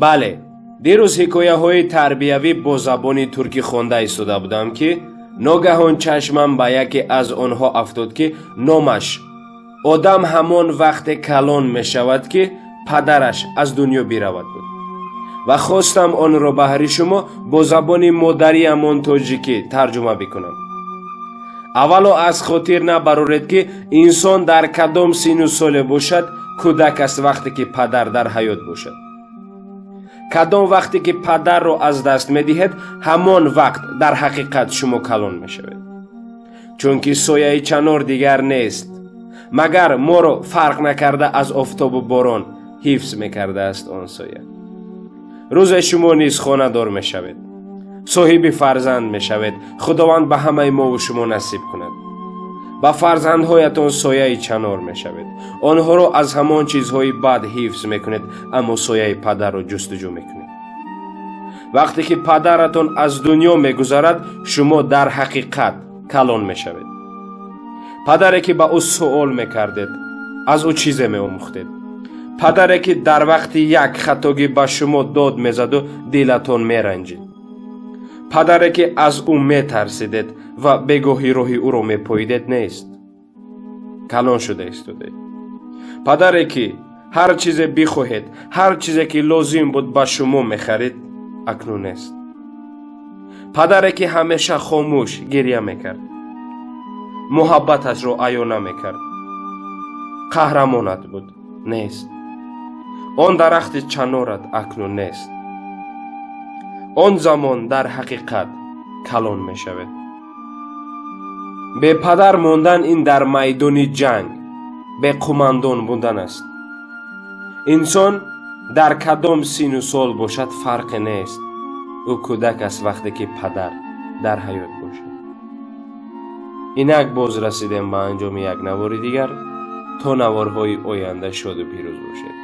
Бале, дирӯз ҳикояҳои тарбиявӣ бо забони туркӣ хонда истода будам, ки ногаҳон чашмам ба яке аз онҳо афтод, ки номаш «Одам ҳамон вақте калон мешавад, ки падараш аз дунё биравад» буд ва хостам онро баҳри шумо бо забони модариамон тоҷикӣ тарҷума бикунам. Аввало, аз хотир набароред, ки инсон дар кадом синну соле бошад, кӯдак аст, вақте ки падар дар ҳаёт бошад. Кадом вақте ки падарро аз даст медиҳед, ҳамон вақт дар ҳақиқат шумо калон мешавед, чунки сояи чанор дигар нест, магар моро фарқ накарда аз офтобу борон ҳифз мекардааст он соя. Рӯзе шумо низ хонадор мешавед, соҳиби фарзанд мешавед. Худованд ба ҳамаи мову шумо насиб кунад. Ба фарзандҳоятон сояи чанор мешавед, онҳоро аз ҳамон чизҳои бад ҳифз мекунед, аммо сояи падарро ҷустуҷӯ мекунед. Вақте ки падаратон аз дунё мегузарад, шумо дар ҳақиқат калон мешавед. Падаре ки ба ӯ суол мекардед, аз ӯ чизе меомӯхтед, падаре ки дар вақти як хатогӣ ба шумо дод мезаду дилатон меранҷид, падаре ки аз ӯ метарсидед ва бегоҳӣ роҳи ӯро мепоидед, нест. Калон шуда истодаед. Падаре ки ҳар чизе бихоҳед, ҳар чизе ки лозим буд, ба шумо мехарид, акнун нест. Падаре ки ҳамеша хомӯш гирья мекард, муҳаббаташро аё намекард, қаҳрамонат буд, нест. Он дарахти чанорат акнун нест. Он замон дар ҳақиқат калон мешавед. Бепадар мондан ин дар майдони ҷанг беқумандон будан аст. Инсон дар кадом синну сол бошад, фарқе нест, ӯ кӯдак аст, вақте ки падар дар ҳаёт бошад. Инак боз расидем ба анҷоми як навори дигар. То наворҳои оянда шоду пирӯз бошед.